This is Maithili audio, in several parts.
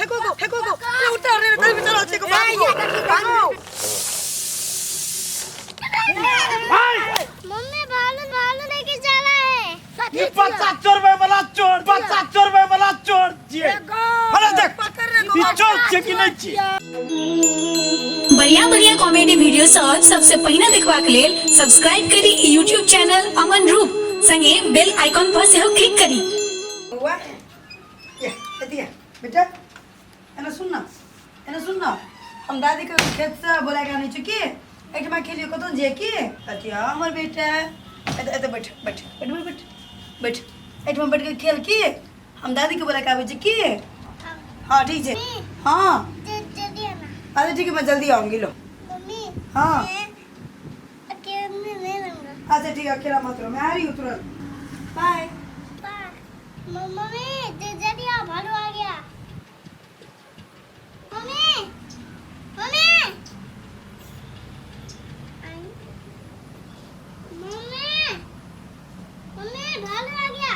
हेगो गो हेगो गो ए उतार रे कल बेचारा छै को बाबू गो भागो। मम्मी भालू भालू लेके जा रहा है। ई बच्चा चोरबै वाला चोर, बच्चा चोरबै वाला चोर छियै। अरे देख, पकड़ रे ई गो। चोर छियै कि नहि छियै? बढ़िया बढ़िया कॉमेडी वीडियो सब सबसे पहिने देखबाक लेल सब्सक्राइब करी यूट्यूब चैनल अमन रूप संगे बेल आइकॉन पर सेहो क्लिक करी। बौआ ये एतिया बेटा, एना सुन न, एना सुन न, हम दादी के खेत से बोला के आनै छी की एहिठमा खेलियो कतौ जे की अतिया हमर बेटा। एते एते बैठ बैठ बैठ बैठ बैठ बैठ, एहिठमा बैठ के खेल की हम दादी के बोला के आबै छी की। हाँ ठीक छै। हाँ जल्दी आना। अच्छा ठीक है, मैं जल्दी आऊंगी। लो मम्मी। हाँ। मैं अकेले नहीं रहूंगा। अच्छा ठीक है, अकेला मत रहो, मैं आ रही हूँ तुरंत। बाय। बाय। मम्मी जल्दी आओ, भालू आ गया। मम्मी mummy mummy mummy भालू आ गया।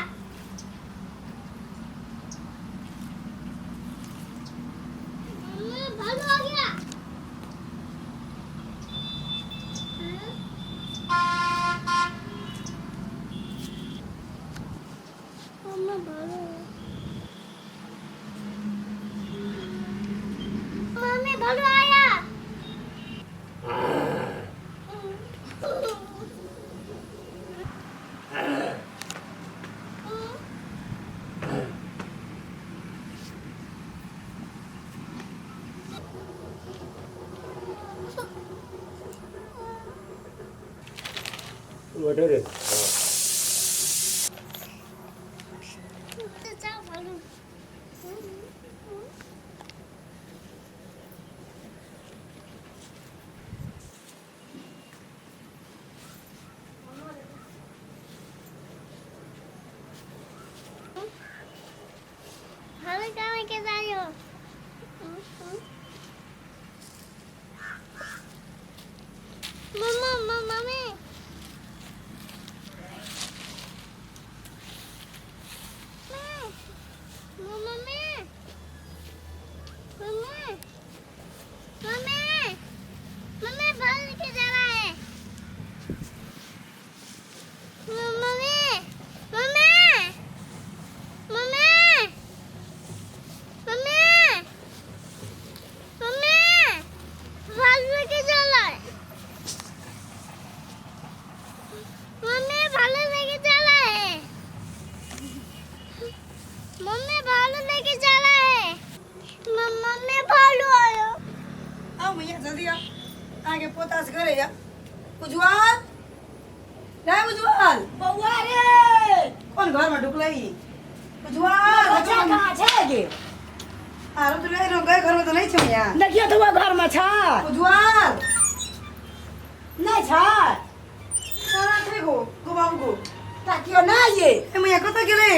मम्मी भालू आ गया। हाँ? मम्मी भालू, मम्मी भालू आया। बैठो रे। चाचा भालू। भालू कहाँ लेके जा रही हो? Mumma mummy mummy mummy mummy mummy भालू लेके जा रहा है। Mummy mummy mummy mummy mummy भालू लेके जा रहा है। मम्मी भालू लेके जा रहा है। मम्मी भालू लेके जा रहा है। मम्मी भालू आयो। आउ भैया जल्दी आओ, अहाँके पोता से घरे या उज्जवल रे, उज्जवल बौआ रे। कोन घर में ढुकलै ई उज्जवल? बच्चा कहाँ छै गे? आरो तो नहीं रहो गए, घर में तो नहीं छौ यहाँ। देखियो तऽ ओ घरमे छै। उज्जवल नहि छै। कहाँ छै गो गो बाबू गो? ताकियो नहि ये। ए मैया कतऽ गेलै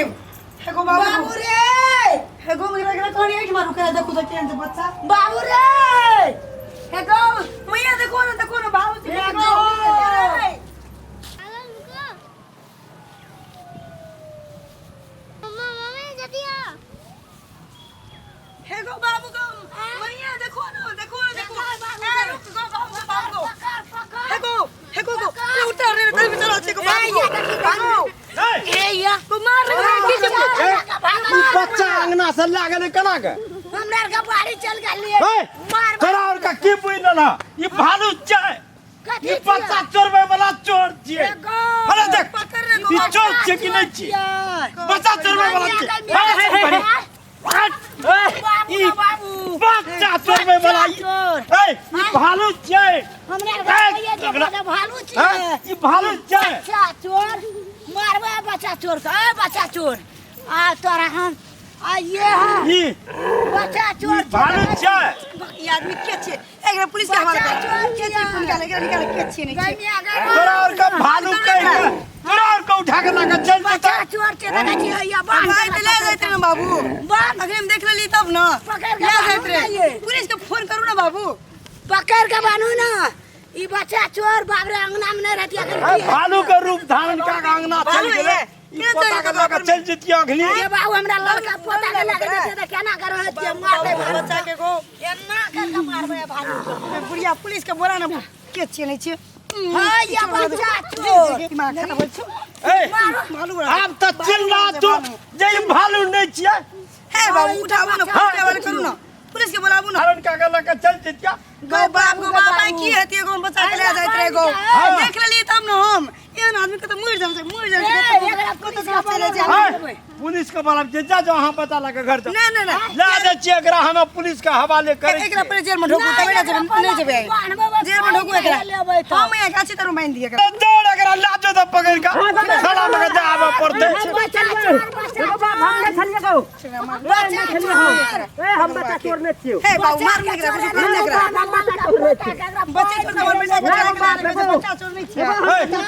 हे गो बाबू? बाबू रे। हे गो मैया गेलै कहली एहिठमा रुकै ला, देखू तऽ केहन छै बच्चा। बाबू रे, हे गो मैया देखो ने, देखो ने बाबू जी। हे गो। भालू रुको। मम्मा मम्मी जल्दी आओ। हे गो बाबू गो मैया देखो ने, देखो ने, देखो। ए रुक गो बाबू गो, बाबू गो। पकड़ पकड़। हे गो हे गो गो ए उतार रे कल बेचारा छै गो बाबू गो, भागो। हे या। गो मार रे की छै? ई बच्चा अंगना से लए गेलै केना के? हमरा आरके बाड़ी चल गेलियै। हे, मार। तोरा और का की बुझि लेलह? ई भालू छै। कथी ई छियै? बच्चा चोरबै वाला चोर छियै। गो। अरे देख, पकड़ रे गो। ई चोर छियै कि नहि छियै? बच्चा चोरबै वाला छियै। हे, हे, हे, हे। हट, हे, बाबू ई रे बाबू। बच्चा चोरबै वाला ई चोर। हे, ई भालू छियै। हमरा आरके कहियै जे बड़ा भालू छियै। हैं? ई भालू छै। बच्चा चोर मारबै, बच्चा चोर के। ए बच्चा चोर, आ तोरा हम आ ये है। ई बच्चा चोर। ई भालू छै। ई आदमी के छै? एकरा पुलिस के हवाले बच्चा कर। चोर के छै? निकाल एकरा, निकाल। के छै नहीं छै? गैमिया गै। तोरा और के भालू कहि के तोरा और के उठा के लऽ के चल बच्चा जेतौ। चोर छै देखै छियै या बांध भाई तऽ ले जाइत रहे ने बाबू। बांध। अखन हम देख लेली तब न पकड़ के ले बान्हू जाइत रहे। ना ये। पुलिस के फोन करू ना बाबू। पकड़ के बान्हू ना ई बच्चा चोर। बाप रे, अंगना में नहीं रहती अखन। ए, भालू के रूप धारण कऽ के अंगना चलि भालू गेलै। ये। ई पोता के लऽ के चलि जैतियै अखनी। ये बाबू हमरा लड़का पोता के लगे जेतै तऽ केना कर रहतियै मारबै बच्चा के गो एना कर के मारबै भालू के। बुढ़िया पुलिस के बोला ना के चिन्है छियै। हाँ, ये बच्चा चोर। दिमाग खराब होइ छौ। ए भालू बड़ा। आब तऽ चिल्ला तू जे ई भालू नहि छियै। हे बाबू उठाबू ना, पुलिस के हवाले करू ना, पुलिस के बोलाबू ना। हरण काका लऽ के चलि जैतियै। गौ बाप गौ बाप आई की हेती एगो बच्चा के ले जाइत रहे गौ। हाँ। देख लेलियै तब ने हम एहन आदमी के तऽ मरि जाम छै, मरि जाम छै। ए, एकरा पुलिस के चले जाए। हाँ, पुलिस के बोलाब जे जा जो अहाँ बच्चा लऽ के घर जाउ। ना ना ना लए जाइ छियै एकरा हम पुलिस के हवाले करै एकरा छियै। पर जेल में ढोकू तबे ना जेबै, नहि जेबै जेल में ढोकू एकरा। हम यहाँ गाछी तर बान्हि दियै एकरा। दौड़ एकरा ला जो तऽ पकड़ि कऽ थाना मे के जाबऽ पड़तै। बच्चा चोर, बच्चा एगो बाप हम नहि छलियै गौ। बच्चा चोर। ए हम बच्चा चोर नहि छियौ। हे बाबू मारू नहि एकरा, कुछो करू नहि एकरा। बच्चा चोर हमर बेटा के चोरा के लए गेलै, बच्चा चोर नहि छियै।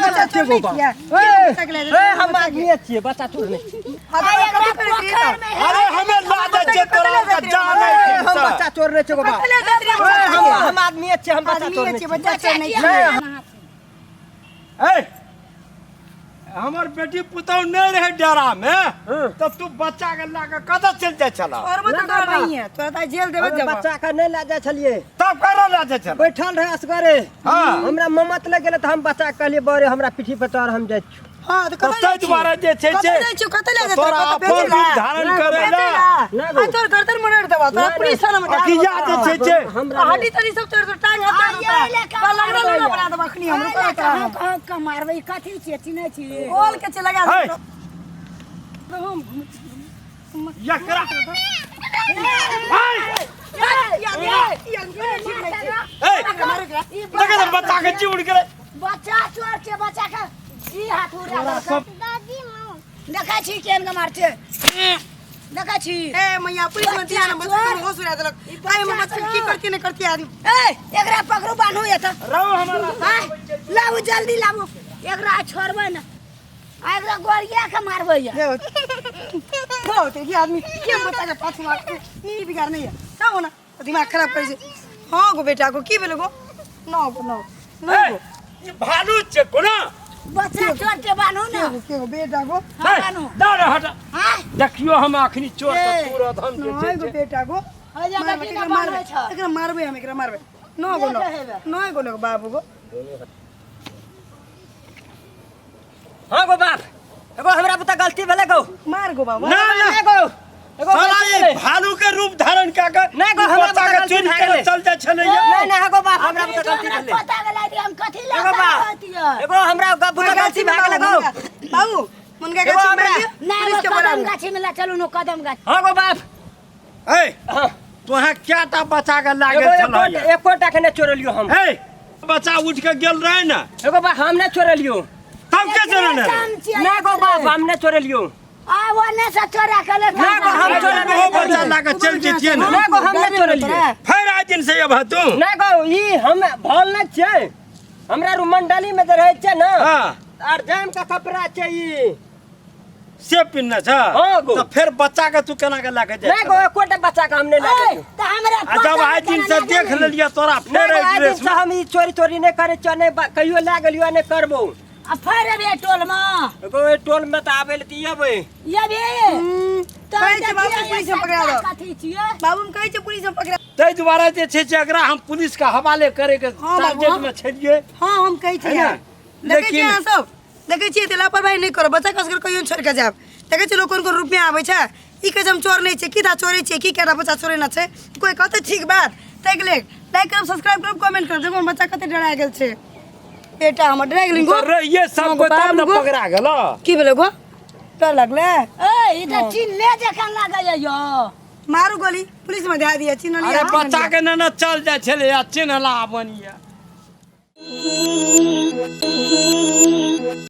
बच्चा चोर नहि छियै। बच्चा के लए ए जाइ हम आदमी छियै, बच्चा चोर नहि छियै। हाँ, तऽ कथी करै छियै तऽ? अरे हमे ला जाइ छियै तोरा के जान ए, नहि हम बच्चा चोर नहि छियौ गौ बाप। कथी लए जाइत रहियै ए, बच्चा हम के? हम आदमी छियै, हम बच्चा चोर आदमी नहि छियै, छियै। बच्चा चोर नहि छियै। ए हमर बेटी पुतहु नहि रहै डेरा मे तऽ तू बच्चा के लए कऽ कतऽ चलि जाइ छलह? और बता तोरा नहीं है, तोरा तऽ जेल देबे हम जब। बच्चा के नहि लए जाइ छलियै, तब करा लए जाइ छलह? बैठल रहे असगरे। हाँ। हमरा ममत लग गेलै तऽ हम बच्चा के कहलियै बड़े हमरा पीठी पर चढ़, हम जाइ छियौ। हाँ, तऽ तऽ कतऽ ताहि जाइ छी? दुआरे जे छै कतऽ से जाइ छी? कतऽ लए जाइ तोरा तोरा? अपन रूप धारण करै बेचै लए ला। आ तोर गर्दन मुड़ेर देबा, तोरा ना, पुलिस थाना में डाल अखिया जे छै से हमरा हड्डी तड़ी सब तोड़ तोड़ टांग हाथ तोड़ आ, ये ले देबा। लंगड़ा लंगड़ा बना देबा अखनी हम, रुको तोरा हम। मारबै कथी छियै चिन्है छियै? बोल के चला गया। हे। एकरा ए देखै तऽ बच्चा के चिउड़ गेलै। बच्चा चोर छै, बच्चा के जी हाथ उड़ा देलकै। दादी माँ देखै छी केहन के मारছে, देखै छी? ए मैया पुलिस में दिया ना, बच्चा के होश उड़ा देलक। आइ हम बच्चा के की करती नहीं करती आदमी। ए एकरा पकड़ू बान्हू एतऽ। रहो हमारा हाँ, लाबू जल्दी लाबू, एकरा छोड़बै ना, आ एकरा गोरिया के मारबै ये। बहुत ये आदमी के बच्चा के पाछू मार ई बिगाड़ नहीं है सब ना दिमाग खराब कर छै। हां गो बेटा गो की भेलो गो? न गो न न ए, गो ई भालू छै कोना? बच्चा चोर के बान्हू ना। के गो के गो बेटा गो? हाँ, बान्हू। दौड़ हट। हाँ? देखियो हम अखनी चोर ए, के तुरंत हम जे न छै गो बेटा गो है जा मारबै, बेटी एकरा ना मारबै, बान्है छ। एकरा मारबै हम, एकरा मारबै। न गो न न गो न गो बाबू गो। हाँ गो बाप, एगो हमरा बुता गलती भेलै गौ। मार गो बाबू। ना ना नहि गौ, एगो साला गलती ई भेलै। भालू के रूप धारण कऽ के नहि गो, ई हमरा बच्चा बुता के गलती चोरी भए कऽ गेलै। चल जाइ छलैया। नहि नहि गो बाप, हमरा बुता गलती भेलै। पता गेलै कि हम कथी लए एगो बाप, रहतियै। एगो हमरा बुता गलती भए गेलै गौ। बाबू मुनगा एगो गाछी में हमरा- दियो, नहि पुलिस के कदम बोलाबू। गाछी में ला चलू नो कदम गाछ। हाँ गो बाप। ए हाँ। तोहा क्या टा बच्चा के लागल एगो छलैया? एकोटा के नहि चोरलियौ हम। ए बच्चा उठ के गेल रहे ना। एगो बाप हम नहि चोरलियौ। तब के चोरने रहे? नहि गो बाप, हम नहि चोरलियौ। आ ओने से चोरा के ले नहि गो, हम चोरा ओहो बच्चा लाके चलि जैतियै ने। नहि गो, हम नहि चोरलियै। फेर आइ दिन से अबह तू। नहि गो, ई हम भल नहि छियै। हमरा मंडली में जे रहै छै ने, हाँ। आर जाम के कपड़ा छै ई। से पिन्ने छ? हाँ गो। तऽ फेर बच्चा के तू केना के लए के जाइ नहि गो, छलह? एकोटा बच्चा के हम नहि लए गेलियौ। तऽ हमरा आ जब आइ दिन से देख लेलियै तोरा नहि फेर गो, एहि आइ दिन ड्रेस से में। हम ई चोरी तोरी नहि करै छियै, नहि कहियो लए गेलियौ, नहि करबौ। आ फेर एबै टोल में? एगो एहि टोल में तऽ आबै लए तऽ एबै। एबै? कहै छै बाबू पुलिस में पकड़ा दो। कथी छियै? बाबू हम कहै छै पुलिस में पकड़ा। ताहि दुआरे जे छै से एकरा हम पुलिस के हवाले करे के हाँ बाबू, टारगेट में छलियै। हाँ हम कहै है छियै। ना? देखै छियै लेकिन अहाँ सब, देखै छियै तऽ लापरवाही नहि करब, बच्चा कसगर कहियो छोड़ि कऽ जायब। देखै छियै लोक कोन कोन रूपमे आबै छै। ई कहै छै हम चोर नहि छियै, की ता चोरै छियै, की केना बच्चा चोरे ना छै, कोई कहतै ठीक बात। ताहिके लेल लाइक करब, सब्सक्राइब करब, कमेंट करब। देखो बच्चा कते डरा गेल छै, बेटा हमर डरा गेल गो। तऽ रहियै सब कोइ तब ने पकड़ा गेल। की भेलै गो, डर लगलै? ए ई तऽ चिन्हले जकाँ लागैया यौ। मारू गोली, पुलिस में दए दिअ। चिन्हलियै? अरे बच्चा के नेने चल जाइ छलै आ चिन्हला बनिया।